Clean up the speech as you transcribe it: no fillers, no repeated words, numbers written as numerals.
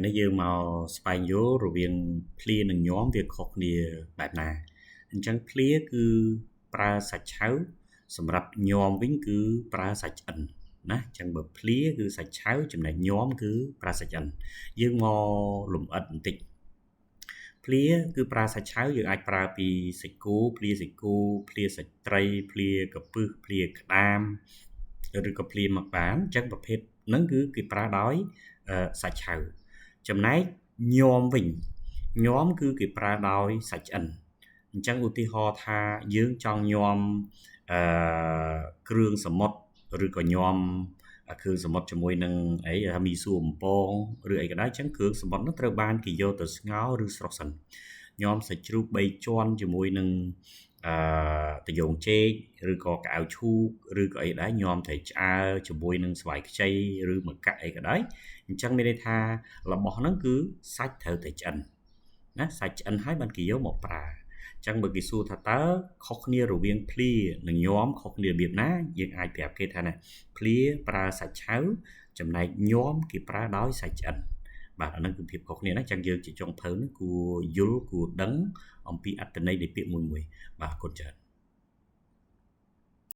នេះយើងមកស្វែងយល់រវាងភ្លានិងញាំវាខុសគ្នាបែបណាអញ្ចឹងភ្លាគឺប្រើសាច់ឆៅសម្រាប់ញាំវិញគឺប្រើសាច់ឆ្អិនណាអញ្ចឹងបើភ្លាគឺសាច់ឆៅចំណែកញាំគឺប្រើសាច់ឆ្អិនយើងមកលំអិតបន្តិចភ្លាគឺប្រើសាច់ឆៅយើងអាចប្រើពីសាច់គោភ្លាសាច់គោភ្លាសាច់ត្រីភ្លាកពឹសភ្លាក្តាមឬក៏ភ្លាមកបានអញ្ចឹងប្រភេទហ្នឹងគឺគេប្រើដោយសាច់ឆៅចំណែកញាំវិញញាំគឺគេប្រើដោយសាច់ឆ្អិនអញ្ចឹងឧទាហរណ៍ថាយើងចង់ញាំអឺគ្រឿងសមុទ្រឬក៏ញាំគ្រឿងសមុទ្រជាមួយនឹងអីថាមីសួរបំពងឬអីក៏ដោយអញ្ចឹងគ្រឿងសមុទ្រនោះត្រូវបានគេយកទៅស្ងោរឬស្រុះសិនញាំសាច់ជ្រូក3ជាន់ជាមួយនឹងអឺតយងចេកឬក៏កៅឈូកឬក៏អីដែរញាំត្រីឆ្អើជាមួយនឹងស្វាយខ្ចីឬម្កាក់អីក៏ដោយអញ្ចឹងមានន័យថារបស់ហ្នឹងគឺសាច់ត្រូវតែឆ្អិនណាសាច់ឆ្អិនហើយបានគេយកមកប្រើអញ្ចឹងបើគេសួរថាតើខុសគ្នារវាងភ្លានិងញាំខុសគ្នារបៀបណាយើងអាចប្រាប់គេថាណាភ្លាប្រើសាច់ឆៅចំណែកញាំគេប្រើដោយសាច់ឆ្អិនបាទអានឹងគឺភាពខុសគ្នាណាអញ្ចឹងយើងជាចុងភៅនេះគួរយល់គួរដឹងអំពីអត្ថន័យនៃពាក្យមួយមួយបាទអរគុណច្រើន។